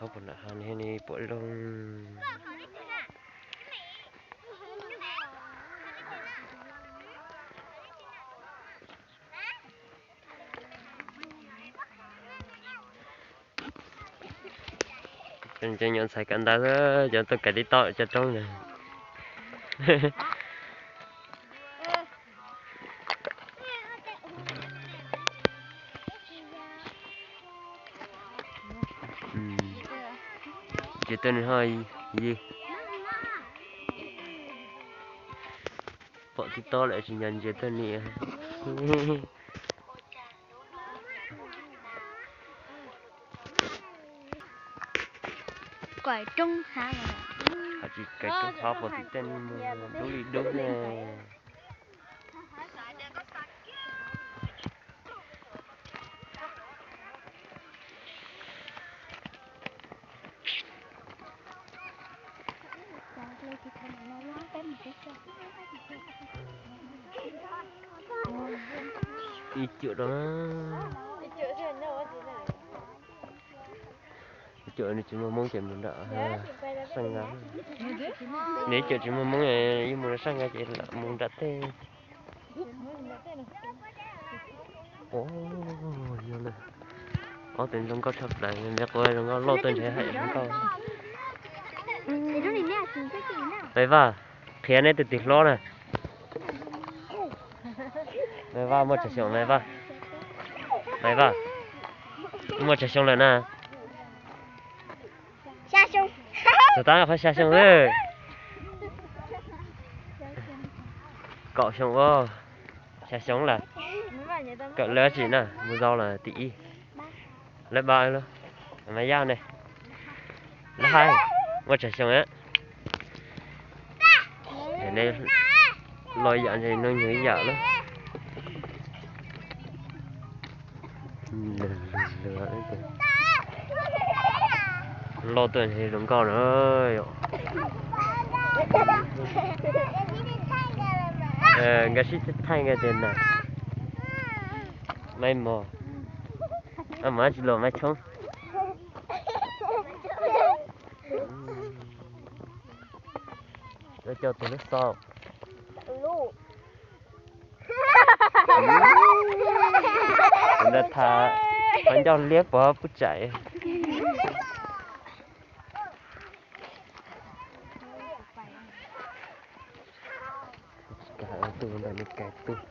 Puas nram hav no ne, puas zoo. Cov nyuam ntxhais kawm ntawv xwb, cov tuaj kawm TikTok cov roob ntawd. Ntsia tuaj nws ho yig. Pom tib tob lawm tsis nco ntsia tuaj ni. Kaim roob hav, tsis kaim roob hav pom tim tej mus dub li dub ne. Ib cuam rau, ib cuam nws tsis muaj hmoob ces mus nram Saj Nqa. Nws ib cuam tsis muaj hmoob, yeej mus rau Saj Nqa ces lam mus nram tej. Yog lawm, ob tug zoo nkauj tshaj plaws, nws quav zoo nkauj loj tuaj nrhiav haim zoo nkauj. Maiv Vaj, qhia neb tus twg hlob na. Maiv Vaj muaj tsawg xyoo, Maiv Vaj? Maiv Vaj, muaj tsawg xyoo lawm na? Xyoo, tab qhov xya xyoo xwb. Kaum xyoo, xya xyoo lawm. Kawm lab tsi na, mus zau lawm tim ib. Lab pab lab, Maiv Yaj ne. Lab Haib, muaj tsawg xyoo? Nej los yam ntshe nug nyuag ib yam lawm. Loj tuaj ntshe zoo nkauj na. Nkawd sib thaij nkawd tias na. Maiv Mos, Maiv Mos tsis los Maiv Tshoob. Coj tus lub xo. Ntawd tham qhov ncauj liab pov pub tsaim. Tsis kav tus ntawm nws kav tus.